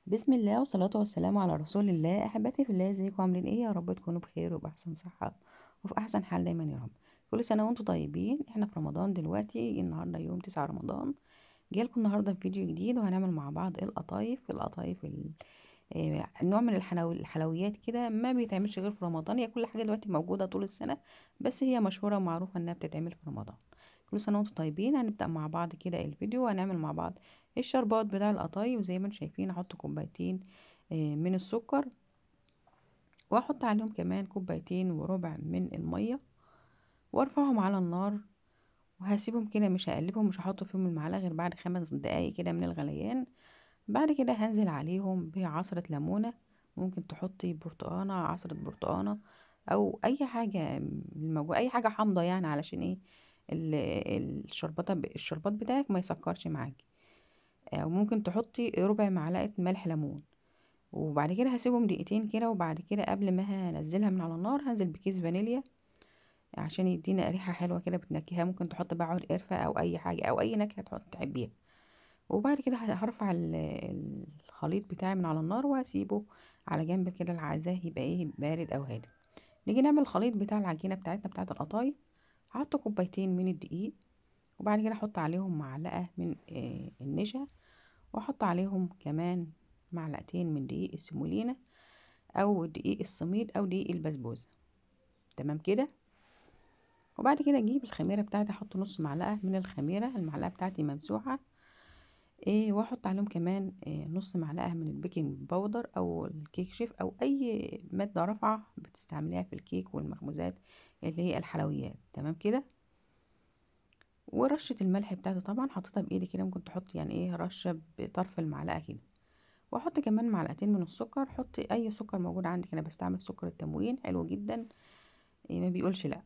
بسم الله والصلاة والسلام على رسول الله. أحبتي في الله، ازيكم عاملين ايه؟ يا رب تكونوا بخير وبأحسن صحة وفي أحسن حال دايما يا رب. كل سنة وانتم طيبين. احنا في رمضان دلوقتي، النهاردة يوم 9 رمضان. جايلكم النهاردة في فيديو جديد وهنعمل مع بعض القطايف. القطايف نوع من الحلويات كده ما بيتعملش غير في رمضان. هي كل حاجة دلوقتي موجودة طول السنة، بس هي مشهورة ومعروفة انها بتتعمل في رمضان. كل سنة وانتم طيبين. هنبدأ مع بعض كده الفيديو وهنعمل مع بعض الشربات بتاع القطايف. زي ما انتم شايفين هحط كوبايتين من السكر، واحط عليهم كمان كوبايتين وربع من المية، وارفعهم على النار وهسيبهم كده، مش هقلبهم، مش هحط فيهم المعلقة غير بعد 5 دقايق كده من الغليان. بعد كده هنزل عليهم بعصرة ليمونة، ممكن تحطي برتقانة، عصرة برتقانة او اي حاجة الموجودة، اي حاجة حامضة يعني، علشان ايه الشربات بتاعك ما يسكرش معاكي. وممكن تحطي ربع معلقة ملح ليمون. وبعد كده هسيبهم دقيقتين كده، وبعد كده قبل ما هنزلها من على النار هنزل بكيس فانيليا عشان يدينا ريحة حلوة كده بتنكهها. ممكن تحط بقى عود قرفة او اي حاجة او اي نكهة تحبيها. وبعد كده هرفع الخليط بتاعي من على النار وهسيبه على جنب كده، اللي عايزاه يبقى ايه، بارد او هادي. نيجي نعمل الخليط بتاع العجينة بتاعتنا بتاعت القطايف. هحط كوبايتين من الدقيق، وبعد كده احط عليهم معلقة من النشا، واحط عليهم كمان معلقتين من دقيق السيمولينا او دقيق السميد او دقيق البسبوسة. تمام كده. وبعد كده اجيب الخميرة بتاعتي، احط نص معلقة من الخميرة، المعلقة بتاعتي ممسوحة، واحط عليهم كمان نص معلقة من البيكنج باودر او الكيك شيف او اي مادة رافعة بتستعمليها في الكيك والمخبوزات اللي هي الحلويات. تمام كده. ورشة الملح بتاعتي طبعا حطيتها بايدي كده، ممكن تحط يعني ايه رشة بطرف المعلقة كده. واحط كمان معلقتين من السكر، حطي اي سكر موجود عندك، انا بستعمل سكر التموين، حلو جدا، ما بيقولش لا.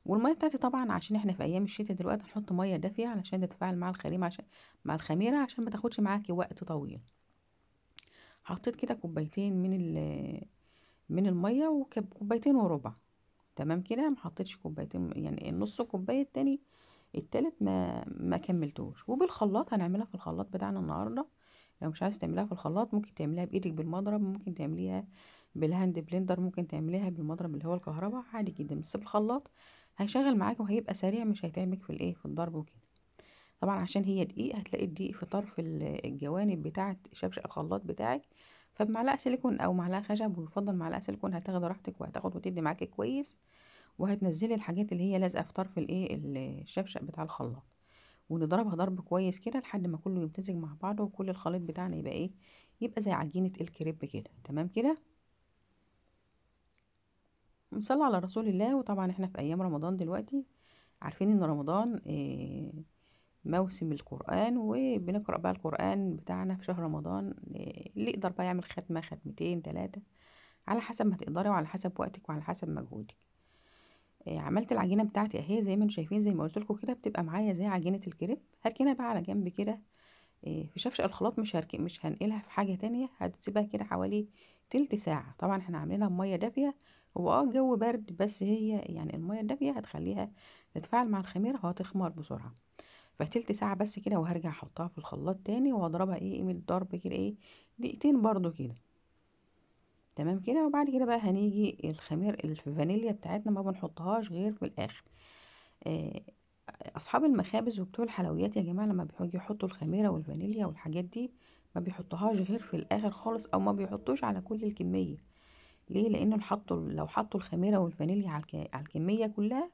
والمية بتاعتي طبعا عشان احنا في ايام الشتاء دلوقتي هنحط مية دافيه علشان تتفاعل مع الخريمه، عشان مع الخميره، عشان ما تاخدش معاكي وقت طويل. حطيت كده كوبايتين من المية وكوبايتين وربع. تمام كده. ما حطيتش كوبايتين، يعني النص كوباية التاني التالت ما كملتوش. وبالخلاط هنعملها في الخلاط بتاعنا النهارده. لو مش عايز تعمليها في الخلاط ممكن تعمليها بايدك بالمضرب، ممكن تعمليها بال hand blender، ممكن تعمليها بالمضرب اللي هو الكهرباء، عادي جدا. بس بالخلاط هيشغل معاك وهيبقى سريع، مش هيتعبك في الايه، في الضرب وكده. طبعا عشان هي دقيق هتلاقي الدقيق في طرف الجوانب بتاعه شبشق الخلاط بتاعك، فبمعلقه سيليكون او معلقه خشب، ويفضل معلقه سيليكون، هتاخد راحتك وهتاخد وتدي معاكي كويس، وهتنزلي الحاجات اللي هي لازقه في طرف الايه، الشبشق بتاع الخلاط. ونضربها ضرب كويس كده لحد ما كله يمتزج مع بعضه، وكل الخليط بتاعنا يبقى ايه، يبقى زي عجينه الكريب كده. تمام كده. نصلي على رسول الله. وطبعا احنا في ايام رمضان دلوقتي، عارفين ان رمضان موسم القرآن، وبنقرأ بقى القرآن بتاعنا في شهر رمضان. اللي يقدر بقى يعمل ختمة، ختمتين، 3، على حسب ما تقدري وعلى حسب وقتك وعلى حسب مجهودك. عملت العجينة بتاعتي اهي زي ما انتم شايفين، زي ما قلت لكم كده بتبقى معايا زي عجينة الكريب. هركنها بقى على جنب كده، في شفشق الخلاط، مش هنقلها في حاجة تانية، هتسيبها كده حوالي تلت ساعة. طبعا احنا عاملينها بمية دافية، هو الجو برد، بس هي يعني المية الدافية هتخليها تتفاعل مع الخميرة وهتخمر بسرعة. فتلت ساعة بس كده، وهرجع احطها في الخلاط تاني واضربها ايه قيمة ضرب كده، ايه دقيقتين برضو كده. تمام كده. وبعد كده بقى هنيجي الخمير الفانيليا بتاعتنا ما بنحطهاش غير في الاخر. اصحاب المخابز وبتوع الحلويات يا جماعة لما بيحبوا يحطوا الخميره والفانيليا والحاجات دي ما بيحطوهاش غير في الاخر خالص، او ما بيحطوش على كل الكمية. ليه؟ لانه لو حطوا الخميره والفانيليا على الكمية كلها،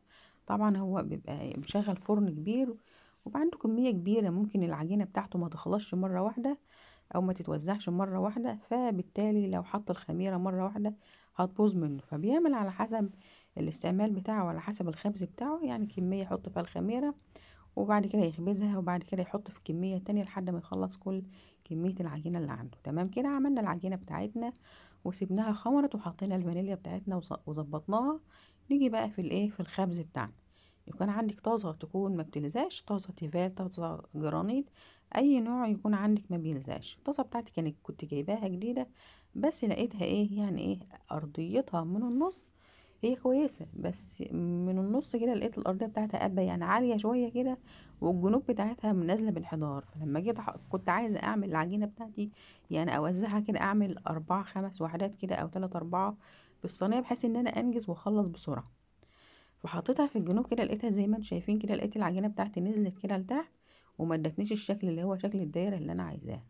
طبعا هو بيبقى مشغل فرن كبير وبقى عنده كمية كبيرة، ممكن العجينة بتاعته ما تخلصش مرة واحدة او ما تتوزعش مرة واحدة، فبالتالي لو حط الخميره مرة واحدة هتبوظ منه. فبيعمل على حسب الاستعمال بتاعه وعلى حسب الخبز بتاعه، يعني كمية يحط فيها الخميره وبعد كده يخبزها، وبعد كده يحط في كمية تانية لحد ما يخلص كل كمية العجينة اللي عنده. تمام كده. عملنا العجينة بتاعتنا وسيبناها خمرت، وحطينا الفانيليا بتاعتنا وظبطناها. نيجي بقى في الايه، في الخبز بتاعنا. يكون عندك طاسه تكون ما بتلزقش، طاسه تيفال، طاسه جرانيت، اي نوع يكون عندك ما بيلزقش. الطاسه بتاعتي كنت جايباها جديدة، بس لقيتها ايه يعني ايه ارضيتها من النص هي كويسة، بس من النص كده لقيت الارضية بتاعتها قبه يعني عالية شوية كده، والجنوب بتاعتها نازله بانحدار. فلما جيت كنت عايزه اعمل العجينة بتاعتي يعني اوزعها كده، اعمل 4 5 وحدات كده او 3 4 في الصينية، بحيث ان انا انجز واخلص بسرعة. فحطيتها في الجنوب كده، لقيتها زي ما انتم شايفين كده، لقيت العجينة بتاعتي نزلت كده لتحت وما ادتنيش الشكل اللي هو شكل الدايرة اللي انا عايزاه.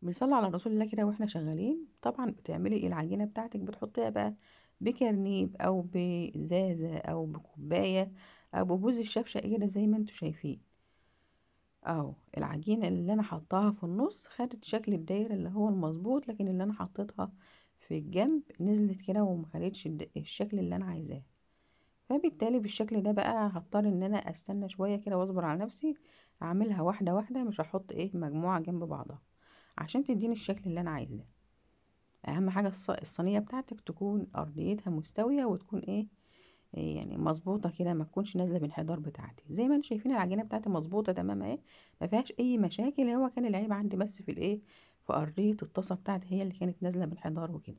بنصلي على رسول الله كده واحنا شغالين. طبعا بتعملي ايه العجينة بتاعتك؟ بتحطيها بقى بكرنيب او بازازه او بكوبايه او ببوز الشفشه كده زي ما انتم شايفين اهو. العجينة اللي انا حطاها في النص خدت شكل الدايرة اللي هو المظبوط، لكن اللي انا حطيتها في الجنب نزلت كده وما خدتش الشكل اللي انا عايزاه. فبالتالي بالشكل ده بقى هضطر ان انا استنى شوية كده واصبر على نفسي، اعملها واحدة واحدة، مش هحط ايه مجموعة جنب بعضها عشان تديني الشكل اللي انا عايزاه. اهم حاجة الصينية بتاعتك تكون ارضيتها مستوية وتكون ايه يعني مظبوطة كده، ما تكونش نازله بانحدار بتاعتي. زي ما انتم شايفين العجينة بتاعتي مظبوطة تمام اهي، ما فيهاش اي مشاكل. هو كان العيب عندي بس في الايه، في ارضية الطاسه بتاعتي هي اللي كانت نازله بانحدار وكده.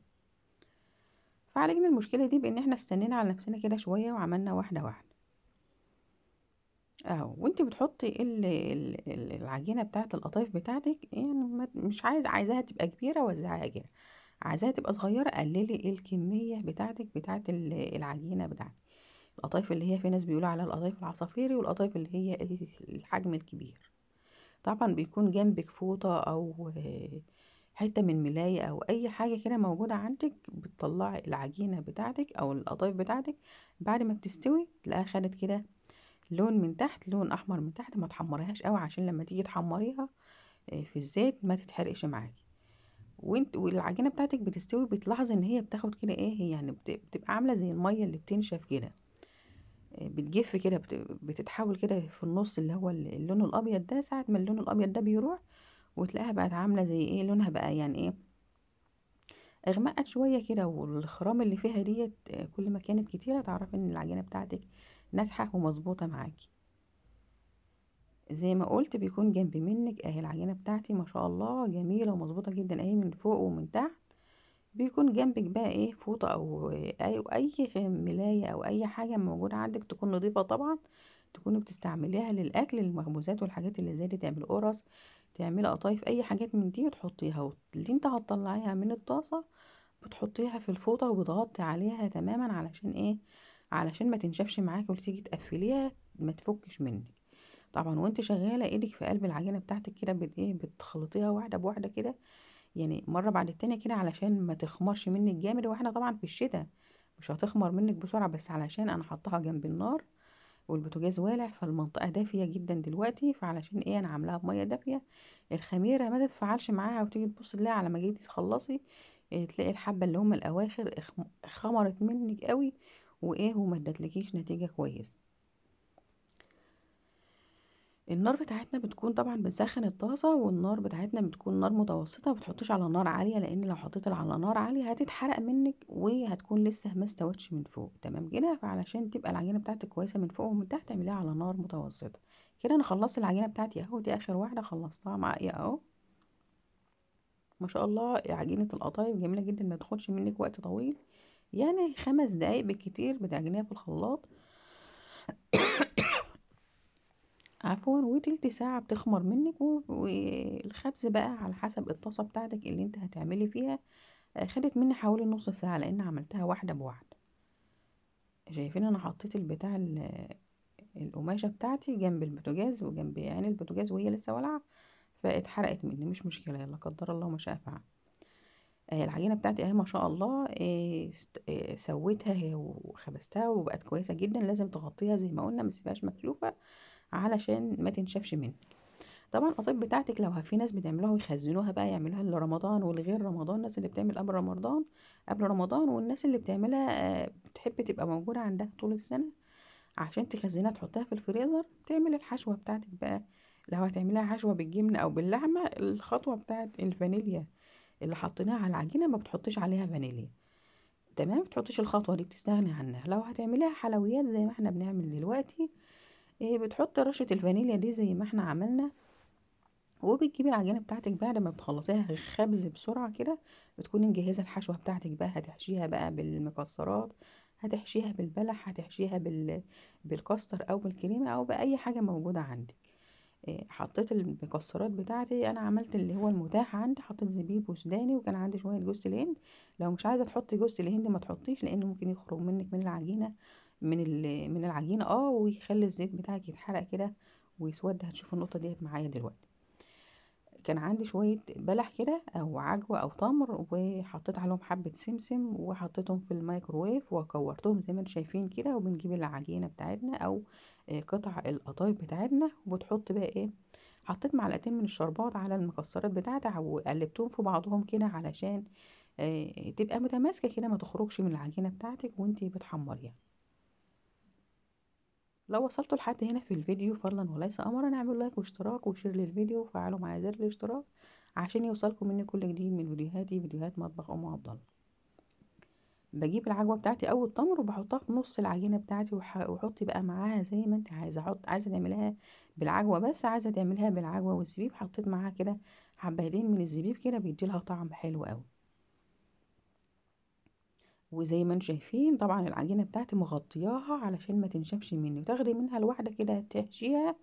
فعالجنا المشكلة دي بان احنا استنينا على نفسنا كده شوية وعملنا واحدة واحدة اهو. وانت بتحطي العجينة بتاعه القطايف بتاعتك، يعني مش عايزاها تبقى كبيرة وزعيها كده، عايزاها تبقى صغيرة قللي الكمية بتاعتك بتاعه العجينة بتاعتك. القطايف اللي هي في ناس بيقولوا على القطايف العصافيري، والقطايف اللي هي الحجم الكبير. طبعا بيكون جنبك فوطه او حتة من ملايه او اي حاجة كده موجودة عندك، بتطلعي العجينة بتاعتك او القطايف بتاعتك بعد ما بتستوي تلاقيها خدت كده لون من تحت، لون احمر من تحت. ما تحمريهاش قوي عشان لما تيجي تحمريها في الزيت ما تتحرقش معاكي. وانت والعجينه بتاعتك بتستوي بتلاحظي ان هي بتاخد كده ايه، يعني بتبقى عامله زي المية اللي بتنشف كده، بتجف كده، بتتحول كده في النص اللي هو اللون الابيض ده. ساعة ما اللون الابيض ده بيروح وتلاقيها بقت عامله زي ايه، لونها بقى يعني ايه اغمقت شوية كده، والخرام اللي فيها ديت كل ما كانت كتيرة تعرفي ان العجينة بتاعتك ناجحة ومظبوطه معاكي. زي ما قلت بيكون جنب منك اهي العجينة بتاعتي ما شاء الله جميلة ومظبوطه جدا اهي من فوق ومن تحت. بيكون جنبك بقى ايه فوطه او اي ملايه او اي حاجة موجودة عندك تكون نظيفة طبعا، تكوني بتستعمليها للاكل، المخبوزات والحاجات اللي زي دي، تعمل قرص، تعملي قطايف، اي حاجات من دي وتحطيها. اللي انت هتطلعيها من الطاسه بتحطيها في الفوطه وبتغطي عليها تماما علشان ايه، علشان ما تنشفش معاكي وتيجي تقفليها ما تفكش منك. طبعا وانت شغالة ايدك في قلب العجينة بتاعتك كده ايه بتخلطيها واحدة بواحدة كده، يعني مرة بعد التانية كده علشان ما تخمرش منك جامد. واحنا طبعا في الشتاء مش هتخمر منك بسرعة، بس علشان انا حطاها جنب النار والبوتاجاز والع فالمنطقه دافيه جدا دلوقتي، فعلشان ايه انا عاملاها بميه دافيه الخميره ما تتفاعلش معاها، وتيجي تبص تلاقي على ما جيتي تخلصي إيه تلاقي الحبة اللي هم الاواخر خمرت منك قوي وايه وما ادتلكيش نتيجة كويسة. النار بتاعتنا بتكون طبعا بنسخن الطاسه، والنار بتاعتنا بتكون نار متوسطه، ما بتحطيش على نار عالية لان لو حطيت على نار عالية هتتحرق منك وهتكون لسه ما استوتش من فوق. تمام كده، فعلشان تبقى العجينة بتاعتك كويسة من فوق ومن تحت اعمليها على نار متوسطه كده. انا خلصت العجينة بتاعتي اهو، دي اخر واحدة خلصتها معايا اهو. ما شاء الله عجينه القطايف جميلة جدا، ما تاخدش منك وقت طويل، يعني 5 دقايق بالكتير بتعجنيها في الخلاط عفوا، وتلت ساعة بتخمر منك. والخبز بقى على حسب الطاسة بتاعتك اللي انت هتعملي فيها. خدت مني حوالي نص ساعة لان عملتها واحدة بواحدة. شايفين انا حطيت البتاع القماشة بتاعتي جنب البوتاجاز وجنب عين البوتاجاز وهي لسه والعة فاتحرقت مني، مش مشكلة، يلا قدر الله ما شاء فعل. العجينة بتاعتي اهي ما شاء الله سويتها وخبزتها وبقت كويسة جدا. لازم تغطيها زي ما قلنا، ما تسيبهاش مكشوفة علشان ما تنشفش منك. طبعا القطايف بتاعتك لو في ناس بتعملوها ويخزنوها بقى، يعملوها لرمضان والغير رمضان، الناس اللي بتعمل قبل رمضان، والناس اللي بتعملها بتحب تبقى موجودة عندها طول السنة عشان تخزنها تحطها في الفريزر. تعمل الحشوه بتاعتك بقى، لو هتعملها حشوه بالجبنه او باللحمه، الخطوة بتاعت الفانيليا اللي حطيناها على العجينة ما بتحطيش عليها فانيليا، تمام، ما بتحطيش الخطوة دي، بتستغني عنها. لو هتعمليها حلويات زي ما احنا بنعمل دلوقتي، بتحط رشه الفانيليا دي زي ما احنا عملنا وبتجيبي العجينة بتاعتك بعد ما بتخلصيها خبز بسرعة كده، بتكوني مجهزة الحشوه بتاعتك بقى، هتحشيها بقى بالمكسرات، هتحشيها بالبلح، هتحشيها بالكاستر او بالكريمه او باي حاجة موجودة عندك. حطيت المكسرات بتاعتي، انا عملت اللي هو المتاح عندي، حطيت زبيب وسوداني، وكان عندي شوية جوز الهند. لو مش عايزه تحطي جوز الهند ما تحطيش، لانه ممكن يخرج منك من العجينة، من العجينة ويخلي الزيت بتاعك يتحرق كده ويسود. هتشوفوا النقطة ديت معايا دلوقتي. كان عندي شوية بلح كده او عجوه او تمر، وحطيت عليهم حبه سمسم، وحطيتهم في الميكروويف وكورتهم زي ما انتم شايفين كده. وبنجيب العجينة بتاعتنا او قطع القطايف بتاعتنا، وبتحط بقى ايه، حطيت معلقتين من الشربات على المكسرات بتاعتي وقلبتهم في بعضهم كده علشان تبقى متماسكة كده، ما تخرجش من العجينة بتاعتك وانتي بتحمريها. لو وصلتوا لحد هنا في الفيديو فضلا وليس امرا، اعملوا like واشتراك و share للفيديو، وفعلوا معايا زر الاشتراك عشان يوصلكم مني كل جديد من فيديوهاتي، فيديوهات مطبخ ام عبد الله. بجيب العجوه بتاعتي او التمر وبحطها في نص العجينة بتاعتي، وحطي بقى معاها زي ما انت عايزه. عايزه تعمليها بالعجوه بس، عايزه تعمليها بالعجوه والزبيب، حطيت معاها كده حبايتين من الزبيب كده، بيدي لها طعم حلو قوي. وزي ما انتم شايفين طبعا العجينة بتاعتي مغطياها علشان ما تنشفش مني، وتاخدي منها الواحدة كده تحشيها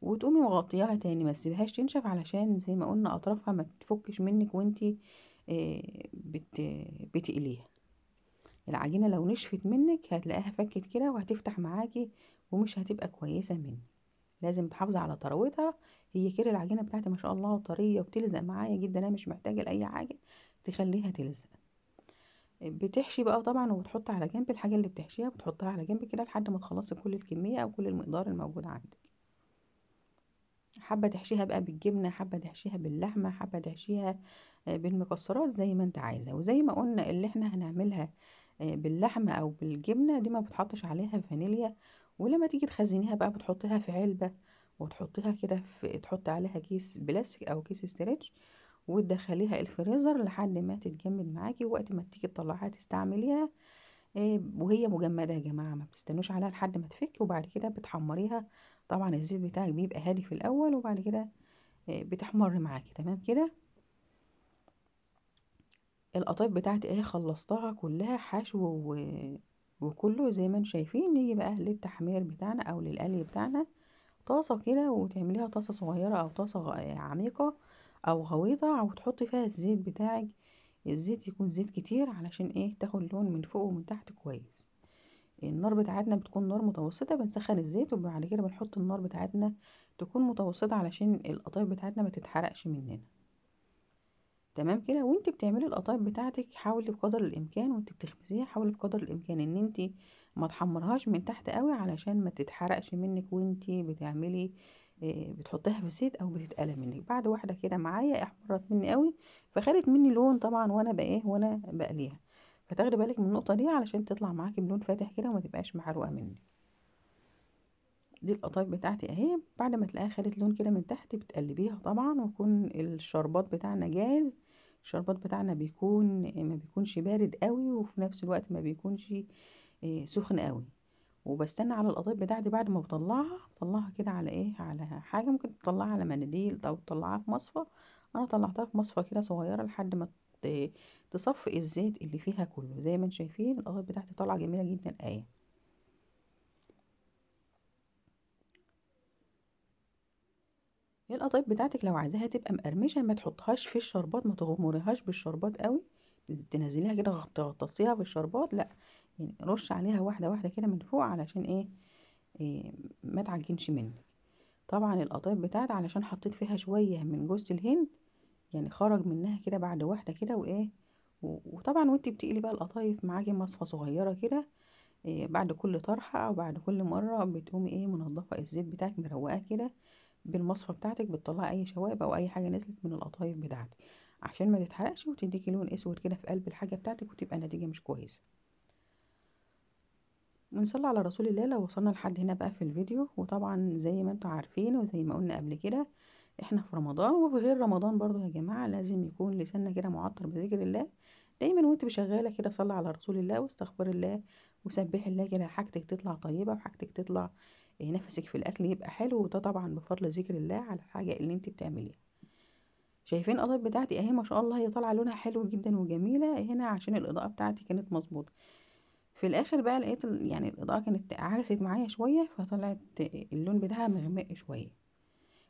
وتقومي مغطياها تاني، ما تسيبهاش تنشف علشان زي ما قلنا اطرافها ما تفكش منك وانتي بتقليها. العجينة لو نشفت منك هتلاقيها فكت كده وهتفتح معاكي ومش هتبقى كويسة منك، لازم تحافظي على طراوتها. هي كده العجينة بتاعتي ما شاء الله طرية وبتلزق معايا جدا، انا مش محتاجه لاي حاجة تخليها تلزق. بتحشي بقى طبعا وبتحط على جنب الحاجة اللي بتحشيها، بتحطها على جنب كده لحد ما تخلصي كل الكمية او كل المقدار الموجود عندك. حابة تحشيها بقى بالجبنه، حابة تحشيها باللحمه، حابة تحشيها بالمكسرات، زي ما انت عايزه. وزي ما قلنا اللي احنا هنعملها باللحمه او بالجبنه دي ما بتحطش عليها فانيليا، ولما تيجي تخزنيها بقى بتحطيها في علبة وتحطيها كده في، تحط عليها كيس بلاستيك او كيس stretch وتدخليها الفريزر لحد ما تتجمد معاكي. وقت ما تيجي تطلعيها تستعمليها وهي مجمده يا جماعة، ما بتستنوش عليها لحد ما تفك، وبعد كده بتحمريها. طبعا الزيت بتاعك بيبقى هادي في الاول، وبعد كده بتحمر معاكي تمام كده. القطايف بتاعتي اهي خلصتها كلها حشو وكله زي ما انتم شايفين. نيجي بقى للتحمير بتاعنا او للقلي بتاعنا. طاسه كده وتعمليها طاسه صغيرة او طاسه عميقة او غويطه، او تحطي فيها الزيت بتاعك. الزيت يكون زيت كتير علشان ايه، تاخد لون من فوق ومن تحت كويس. النار بتاعتنا بتكون نار متوسطه، بنسخن الزيت وبعد كده بنحط النار بتاعتنا تكون متوسطه علشان القطايف بتاعتنا ما تتحرقش مننا تمام كده. وانت بتعملي القطايف بتاعتك حاولي بقدر الامكان وانت بتخبزيها، حاولي بقدر الامكان ان انت ما تحمرهاش من تحت قوي علشان ما تتحرقش منك وانت بتعملي بتحطيها في الزيت او بتتقلى منك. بعد واحدة كده معايا احمرت مني قوي فخدت مني لون طبعا وانا بقى وانا بقليها، فتاخدي بالك من النقطة دي علشان تطلع معاكي بلون فاتح كده وما تبقاش محروقة منك. دي القطايف بتاعتي اهي، بعد ما تلاقيها خدت لون كده من تحت بتقلبيها طبعا، ويكون الشربات بتاعنا جاهز. الشربات بتاعنا بيكون ما بيكونش بارد قوي وفي نفس الوقت ما بيكونش سخن قوي. وبستنى على القطايف بتاعتي بعد ما بطلعها كده على ايه، على حاجة، ممكن تطلعها على مناديل او تطلعها في مصفى. انا طلعتها في مصفى كده صغيرة لحد ما تصفي الزيت اللي فيها كله. زي ما انتم شايفين القطايف بتاعتي طالعه جميلة جدا اهي. القطايف بتاعتك لو عايزاها تبقى مقرمشه ما تحطهاش في الشربات، ما تغمريهاش بالشربات قوي، تنزليها كده تغطسيها في الشربات، لا يعني رش عليها واحدة واحدة كده من فوق علشان ايه ما تعجنش منك. طبعا القطايف بتاعتي علشان حطيت فيها شوية من جوز الهند يعني خرج منها كده بعد واحدة كده وايه. وطبعا وانت بتقلي بقى القطايف معاكي مصفى صغيرة كده بعد كل طرحه او بعد كل مرة بتقومي ايه منضفه الزيت بتاعك مروقاه كده بالمصفى بتاعتك، بتطلعي اي شوائب او اي حاجة نزلت من القطايف بتاعتك عشان ما تتحرقش وتديكي لون اسود كده في قلب الحاجة بتاعتك وتبقى نتيجة مش كويسة. ونصلي على رسول الله. لو وصلنا لحد هنا بقى في الفيديو، وطبعا زي ما انتم عارفين وزي ما قلنا قبل كده احنا في رمضان وفي غير رمضان برضو يا جماعة لازم يكون لساننا كده معطر بذكر الله دايما. وانت بشغاله كده صلي على رسول الله واستغفر الله وسبح الله كده، حاجتك تطلع طيبة وحاجتك تطلع نفسك في الاكل يبقى حلو، وده طبعا بفضل ذكر الله على الحاجة اللي انت بتعمليها. شايفين القطايف بتاعتي اهي ما شاء الله، هي طالعه لونها حلو جدا وجميلة هنا عشان الاضاءة بتاعتي كانت مظبوطة. في الاخر بقى لقيت يعني الاضاءة كانت عكست معايا شوية، فطلعت اللون بتاعها مغمق شوية.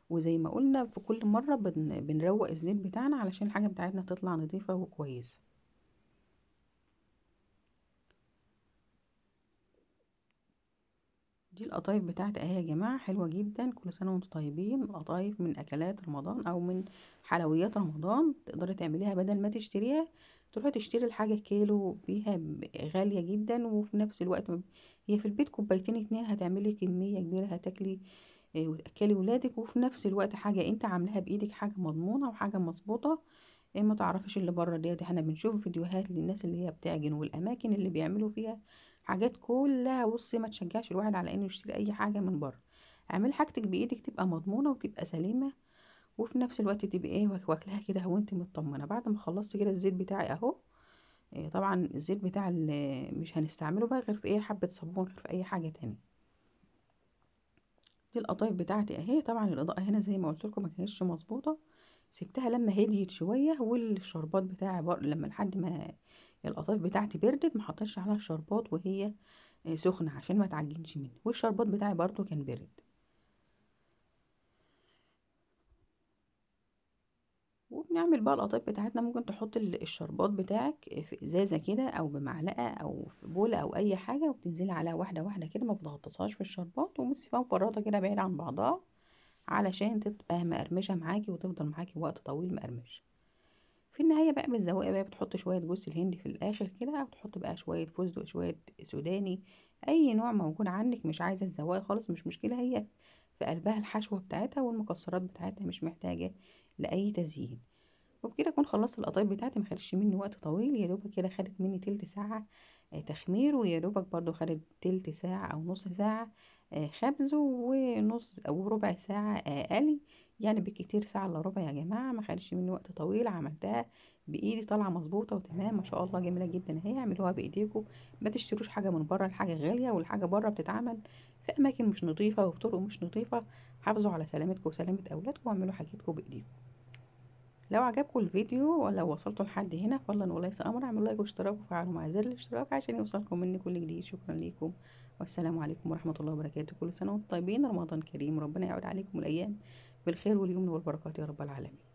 وزي ما قلنا في كل مرة بنروق الزيت بتاعنا علشان الحاجة بتاعتنا تطلع نظيفة وكويسة. دي القطايف بتاعتي اهي يا جماعة، حلوة جدا. كل سنة وانتم طيبين. القطايف من اكلات رمضان او من حلويات رمضان، تقدري تعمليها بدل ما تشتريها. تروحي تشتري الحاجة كيلو بيها غالية جدا، وفي نفس الوقت هي في البيت كوبايتين 2 هتعملي كمية كبيرة، هتاكلي وتاكلي ولادك، وفي نفس الوقت حاجة انت عاملاها بايدك، حاجة مضمونه وحاجه مظبوطة. ما تعرفيش اللي بره ديت، احنا بنشوف فيديوهات للناس اللي هي بتعجن والاماكن اللي بيعملوا فيها حاجات كلها. بصي ما تشجعش الواحد على انه يشتري اي حاجة من بره، اعملي حاجتك بايدك تبقى مضمونه وتبقى سليمة، وفي نفس الوقت تبقي ايه واكلها كده وانت مطمنه. بعد ما خلصت كده الزيت بتاعي اهو، طبعا الزيت بتاع مش هنستعمله بقى غير في ايه، حبه صابون، غير في اي حاجة تانية. دي القطايف بتاعتي اهي. طبعا الاضاءة هنا زي ما قلت لكم ما كانتش مظبوطة، سبتها لما هديت شوية، والشربات بتاعي لما لحد ما القطايف بتاعتي بردت ما حطيتش عليها الشربات وهي سخنة عشان ما تعجنش مني، والشربات بتاعي برضو كان بارد. وبنعمل بقى القطايف بتاعتنا، ممكن تحط الشربات بتاعك في ازازة كده او بمعلقه او في بوله او اي حاجة، وبتنزلي عليها واحدة واحدة كده، ما بتغطسهاش في الشربات، وبتسيبها مفرطة كده بعيد عن بعضها علشان تبقى مقرمشه معاكي وتفضل معاكي وقت طويل مقرمشه. في النهاية بقى بالزواقه بقى بتحط شوية جوز الهند في الاخر كده، او تحط بقى شوية فستق، شوية سوداني، اي نوع موجود عندك. مش عايزه الزواقه خالص مش مشكلة، هي في قلبها الحشوه بتاعتها والمكسرات بتاعتها، مش محتاجه لاي تزيين. وبكده اكون خلصت القطايف بتاعتي، ما خدتش مني وقت طويل، يا دوبك كده خدت مني تلت ساعة تخمير، ويا دوبك برضو خدت تلت ساعة او نص ساعة خبز، ونص او ربع ساعة قلي، يعني بالكتير ساعة الا ربع يا جماعة. ما خدتش مني وقت طويل، عملتها بايدي طالعه مظبوطة وتمام ما شاء الله، جميلة جدا اهي. اعملوها بايديكم، ما تشتروش حاجة من بره، الحاجة غالية والحاجة بره بتتعمل في اماكن مش نظيفة وبطرق مش نظيفة. حافظوا على سلامتكم وسلامه اولادكم، واعملوا حاجتكم بايديكم. لو عجبكم الفيديو ولو وصلتوا لحد هنا فضلا وليس امر، اعملوا لايك واشتراك وفعلوا مع زر الاشتراك عشان يوصلكم مني كل جديد. شكرا ليكم والسلام عليكم ورحمة الله وبركاته. كل سنة وانتم طيبين، رمضان كريم، ربنا يعود عليكم الايام بالخير واليمن والبركات يا رب العالمين.